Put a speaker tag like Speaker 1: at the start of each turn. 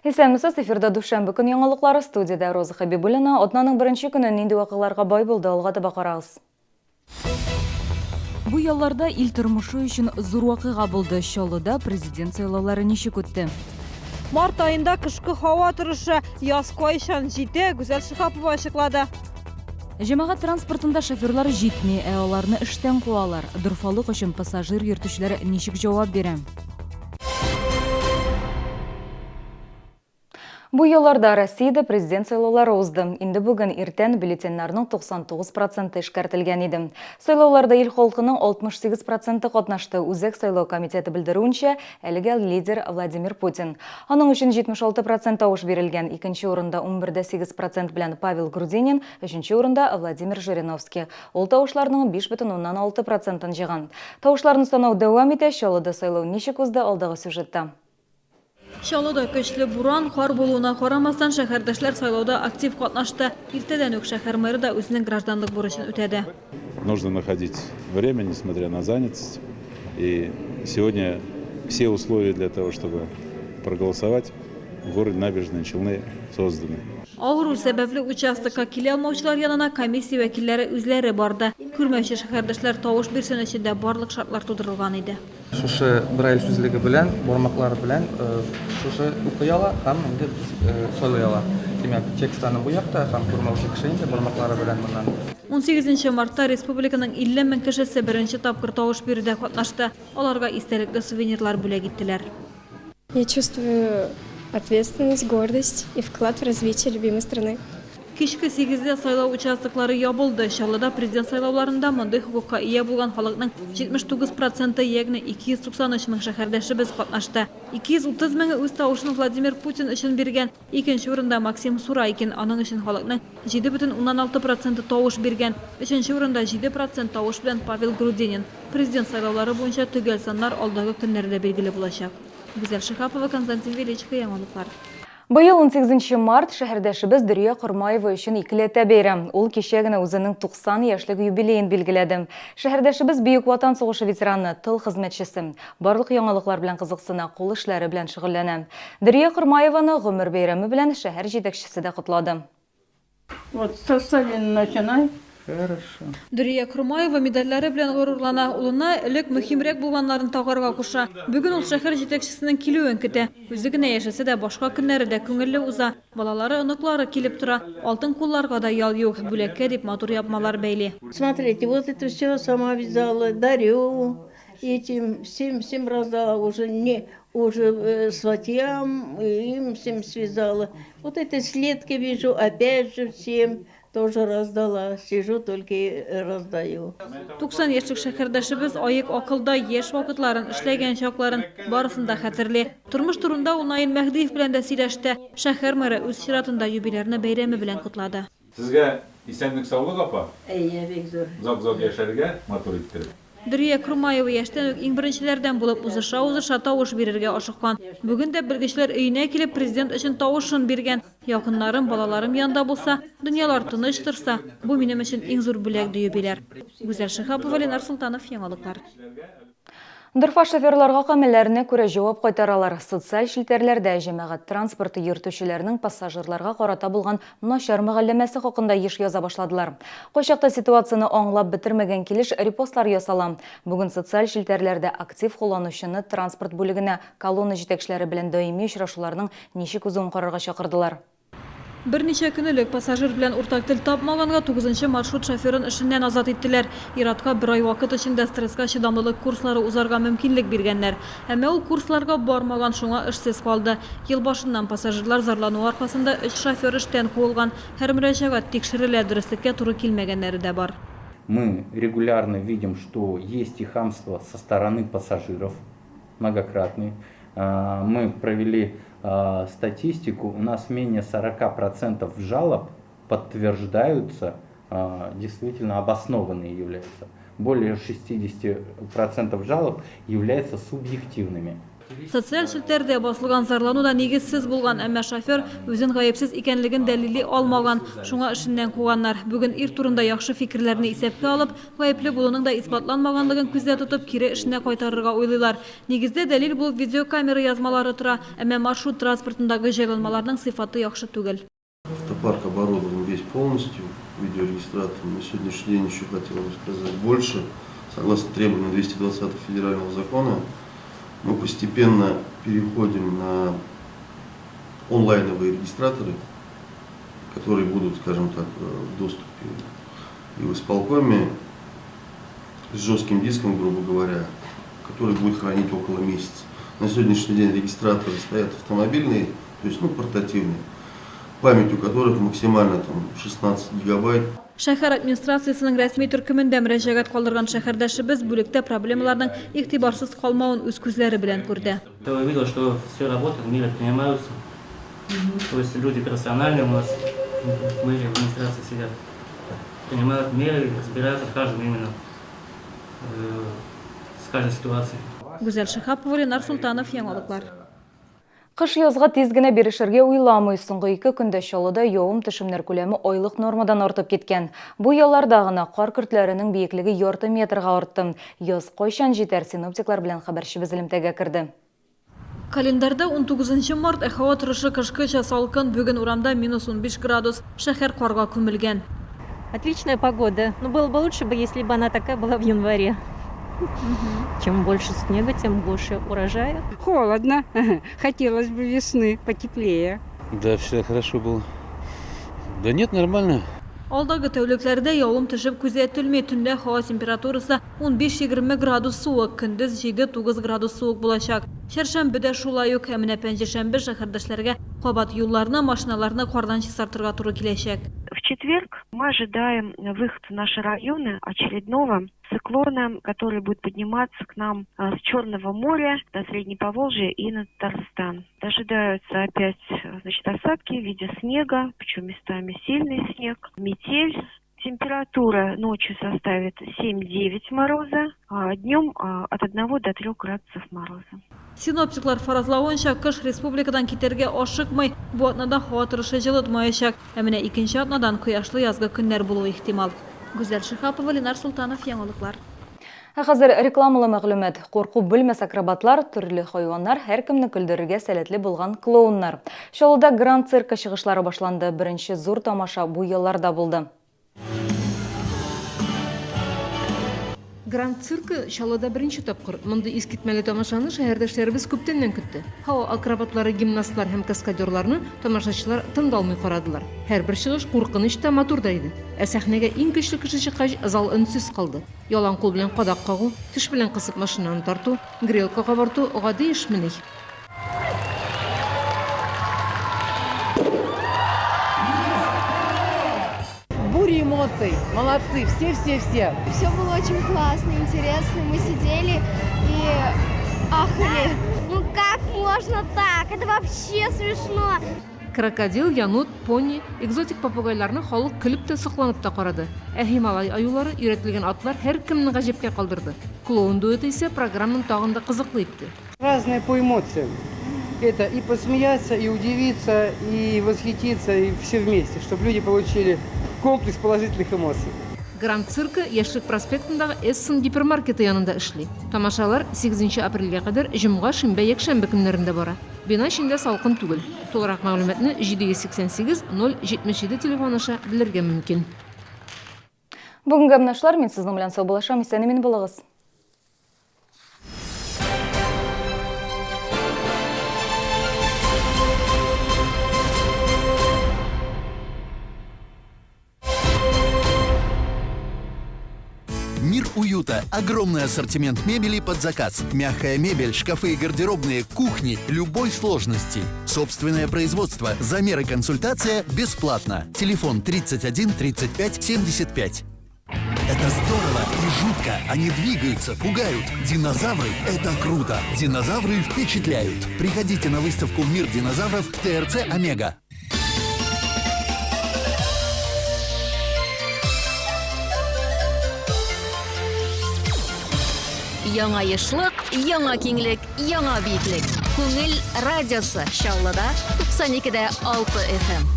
Speaker 1: Исәнмесез, эфирда дүшәмбе көн яңалыклары, студиядә Роза Хәбибуллина. Атнаның беренче көне нинди вакыйгаларга бай булды, алга таба карагыз. Бу ялларда ил тормышы өчен зур вакыйга булды. Чаллыда президент сайлаулары ничек үтте?
Speaker 2: Март аенда кышкы һава торышы, яз кайчан җитә, Гүзәл Шиһапова ачыклады.
Speaker 1: Җәмәгать транспортында шоферлар җитми, ә аларны эштән куалар. Дорфалык өчен пассажир йөртүчеләр ничек җавап бирә? Бу елларда Россиядә президент сайлаулары узды. Инде бүген иртән бюллетеньнәрнең 99 проценты эшкәртелгән иде. Сайлауларда ил халкының 68 проценты катнашты. Үзәк сайлау комитеты белдерүенчә, әлегә лидер Владимир Путин. Аның өчен 76 процент тавыш бирелгән. Икенче урында 11,8 процент белән Павел Грудинин, өченче урында Владимир Жириновский. Ул тавышларның 5,6 процентын җыйган. Тавышларны санау дәвам итә. Чаллыда сайлау ничек узды, алдагы сюжетта.
Speaker 2: Чаллыда көчле буран, кар булуына карамастан, шәһәрдәшләр сайлауда актив катнашты. Иртәдән үк шәһәр мэры да үзенең гражданлык бурычын үтәде.
Speaker 3: Нужно находить время, несмотря на занятость. И сегодня все условия для того, чтобы проголосовать в городе Набережные Челны созданы.
Speaker 2: Авыру сәбәпле участокка килә алмаучылар янына комиссия вәкилләре үзләре барды. Күрмәүче шәһәрдәшләр тавыш бирсен өчен дә барлык шартлар тудырылган иде.
Speaker 4: Шушы Брайль сүзлеге белән, бармаклары белән шушы укый ала һәм инде сайлый ала. Димәк, текст аның бу якта һәм күрмәүче кеше инде бармаклары белән моннан.
Speaker 2: Унсигезенче мартта республиканың 50 мең кешесе беренче тапкыр тавыш бирүдә катнашты. Аларга истәлекле сувенирлар бүләк иттеләр.
Speaker 5: Я чувствую ответственность, гордость и вклад в развитие любимой страны.
Speaker 2: Кичке сигездә сайлау участоклары ябылды. Чаллыда президент сайлауларында мондый хокукка ия булган халыкның 79 проценты, ягъни 293 мең шәһәрдәшебез катнашты. 230 меңе үз тавышын Владимир Путин өчен биргән. Икенче урында Максим Сурайкин, аның өчен халыкның 7,6 проценты тавыш биргән. Өченче урында 7 процент тавыш белән Павел Грудинин. Президент сайлаулары буенча төгәл саннар алдагы көннәрдә билгеле булачак. Гүзәл Шиһапова, Константин Величко, Яңалыклар.
Speaker 1: Быел унсигезенче март шәһәрдәшебез Дөрия Кормаева өчен икеләтә бәйрәм. Ул кичә генә үзенең 90 яшьлек юбилеен билгеләде. Шәһәрдәшебез Бөек Ватан сугышы ветераны, тыл хезмәтчесе. Барлык яңалыклар белән кызыксына, кул эшләре белән шөгыльләнә. Дөрия Кормаеваны гомер бәйрәме белән шәһәр җитәкчесе дә котлады.
Speaker 6: Вот, со Сталина начинай. Хорошо.
Speaker 2: Дөрия Кормаева медальләре белән горурлана, улына элек мөһимрәк булганнарын тагарга куша. Бүген ул шәһәр җитәкчесенең килүен көтә. Үзе генә яшәсә дә, башка көннәре дә күңелле уза. Балалары, оныклары килеп тора. Алтын кулларга да ял юк, бүләккә дип матур япмалар бәйли.
Speaker 6: Смотрите, вот это все сама вязала, дарю этим, всем, всем раздала, уже не, уже сватьям, им всем связала. Вот это следки вяжу, опять же всем тоже раздала, сижу только и раздаю.
Speaker 2: 90 яшьлек шәһәрдәшебез аек акылда яшь вакытларын, эшләгән чакларын, барысын да хәтерли. Тормыш турында ул Наил Мәһдиев белән дә сөйләште. Шәһәр мэры үз чиратында юбилярны бәйрәме белән котлады.
Speaker 3: Сезгә исәнлек-саулык, апа.
Speaker 6: Әйе, бик зур.
Speaker 3: Озак-озак яшәргә, матур иттереп.
Speaker 2: Дөрия Крумаева яшьтән үк иң беренчеләрдән булып узыша-узыша тавыш бирергә ашыккан. Бүген дә белгечләр өенә килеп президент өчен тавышын биргән. Якыннарым, балаларым янда булса, дөньялар тыныч торса, бу минем өчен иң зур бүләк, ди юбиляр. Гүзәл Шиһапова, Ленар Солтанов, Яңалыклар.
Speaker 1: Дорфа шоферларга гамәлләренә күрә җавап кайтаралар. Социаль челтәрләрдә җәмәгать транспорты йөртүчеләрнең пассажирларга карата булган начар мөгалләмәсе хакында еш яза башладылар. Кайчакта ситуацияне аңлап бетермәгән килеш репостлар ясала. Бүген социаль челтәрләрдә актив кулланучыны транспорт бүлегенә колонна җитәкчеләре белән даими очрашуларның ничек узуын карарга чакырдылар.
Speaker 2: Берничә көн элек пассажир белән уртак тел тапмаганга тугызынчы маршрут шоферын эшеннән азат иттеләр. Ир-атка бер ай вакыт эчендә стресска чыдамлылык курслары узарга мөмкинлек биргәннәр. Әмма ул курсларга бармаган, шуңа эшсез калды. Ел башыннан пассажирлар зарлануы аркасында өч шофер эштән куылган. Һәр мөрәҗәгать тикшерелә, дөреслеккә туры килмәгәннәре дә бар.
Speaker 7: Мы регулярно видим, что есть и хамство со стороны пассажиров. многократный. Мы провели статистику, у нас менее 40% жалоб подтверждаются, действительно обоснованные являются. Более 60% жалоб являются субъективными.
Speaker 2: Социаль челтәрдә басылган зарлану да нигезсез булган, әмма шофер үзен гаепсез икәнлеген дәлилли алмаган, шуңа эшеннән куганнар. Бүген ир турында яхшы фикерләрне исәпкә алып, гаепле булуның да исбатланмаганлыгын күздә тотып, кире эшенә кайтарырга уйлыйлар. Нигездә дәлил булып видеокамера язмалары тора, әмма маршрут транспортындагы җайланмаларның сыйфаты яхшы түгел.
Speaker 8: Автопарк оборудован весь полностью видеорегистратором. На сегодняшний день еще хотел бы сказать больше. Согласно требованиям 220 федерального закона, мы постепенно переходим на онлайновые регистраторы, которые будут, скажем так, в доступе и в исполкоме с жестким диском, грубо говоря, который будет хранить около месяца. На сегодняшний день регистраторы стоят автомобильные, то есть ну, портативные, память у которых максимально там 16 гигабайт.
Speaker 2: Шәһәр администрациясенең рәсми төркемендә мөрәҗәгать калдырган шәһәрдәшебез бүлектә проблемаларның игътибарсыз калмавын үз күзләре белән күрде.
Speaker 9: Я увидел, что все работает, меры принимаются. То есть люди профессиональные у нас в мэрии, администрации сидят. Принимают меры, разбираются с каждым именно, с каждой ситуацией.
Speaker 2: Гүзәл Шиһапова, Ленар Солтанов, Яңалыклар.
Speaker 1: Кыш язга тиз генә бирешергә уйламый. Соңгы ике көндә Чаллыда явым-төшемнәр күләме айлык нормадан артып киткән. Бу ялларда гына кар көртләренең биеклеге ярты метрга артты. Яз кайчан җитәр, синоптиклар белән хәбәрчебез элемтәгә керде.
Speaker 2: Календарьда унтугызынчы март, ә һава торышы кышкыча салкын, бүген урамда минус 15 градус, шәһәр карга күмелгән.
Speaker 10: Отличная погода. Ну, было бы лучше бы, если бы она такая была в январе. Чем больше снега, тем больше урожая.
Speaker 11: Холодно. Хотелось бы весны потеплее.
Speaker 12: Да, вчера хорошо было. Да нет, нормально.
Speaker 2: Алдагы тәүлекләрдә явым-төшем күзәтелми. Төнлә һава температурасы 15-20 градус суык, көндез 7-9 градус суык булачак. Чәршәмбе дә шулай ук. Ә менә пәнҗешәмбе шәһәрдәшләргә кабат юлларны, машиналарны кардан чистартырга туры киләчәк.
Speaker 13: В четверг мы ожидаем выход в наши районы очередного циклона, который будет подниматься к нам с Черного моря до Средней Поволжья и на Татарстан. Ожидаются опять, значит, осадки в виде снега, причем местами сильный снег, метель. Температура ночью составит 7-9 мороза, а днем от 1 до 3 градусов мороза.
Speaker 2: Синоптиклар фаразлавынча, кыш республикадан китәргә ашыкмый. Бу атнада һава торышы җылытмаячак. Ә менә икенче атнадан кояшлы язгы көннәр булуы ихтимал. Гүзәл Шиһапова, Ленар Солтанов, Яңалыклар.
Speaker 1: Ә хәзер рекламалы мәгълүмат. Курку белмәс акробатлар, төрле хайваннар, һәркемне көлдерергә сәләтле булган клоуннар. Чаллыда Гранд циркы чыгышлары башланды. Беренче зур тамаша бу елларда булды.
Speaker 14: Гранд циркы Чаллыда беренче тапкыр. Мондый искитмәле тамашаны шәһәрдәшләребез күптәннән көтте. Һава акробатлары, гимнастлар һәм каскадерларны тамашачылар тын да алмый карадылар. Һәрбер чыгыш куркыныч та, матур да иде. Ә сәхнәгә иң көчле кеше чыккач, зал өнсез калды. Ялан кул белән кадак кагу, теш белән кысып машинаны тарту, грелка кабарту гади эшмени?
Speaker 15: Буря эмоций. Молодцы, все-все-все.
Speaker 5: Все было очень классно, интересно. Мы сидели и ахали. Ну как можно так? Это вообще смешно.
Speaker 14: Крокодил, янут, пони, экзотик попугайларны халык көлеп тә, сокланып та карады. Ә Һималай аюлары, өйрәтелгән атлар һәркемне гаҗәпкә калдырды. Клоун дуэты исә программаны тагын да кызыклы итте.
Speaker 16: Разные по эмоциям. Это и посмеяться, и удивиться, и восхититься, и все вместе, чтобы люди получили комплекс положительных эмоций.
Speaker 14: Гранд циркы Яшьлек проспектындагы Эссен гипермаркеты янында эшли. Тамашалар 8 апрельгә кадәр җомга, шимбә, якшәмбе көннәрендә бара. Бина эчендә салкын түгел. Тулырак мәгълүматны 788 077 телефоны аша белергә мөмкин.
Speaker 1: Бүгенгә менә шулар. Мин сезнең белән саубуллашам. Исән-имин булыгыз.
Speaker 17: Мир уюта. Огромный ассортимент мебели под заказ. Мягкая мебель, шкафы и гардеробные, кухни любой сложности. Собственное производство. Замеры консультация бесплатно. Телефон 31 35 75. Это здорово и жутко. Они двигаются, пугают. Динозавры – это круто. Динозавры впечатляют. Приходите на выставку «Мир динозавров» в ТРЦ «Омега».
Speaker 18: Яңа ешлык, яңа киңлек, яңа биеклек. Күңел радиосы Чаллыда 92 дә 6 FM.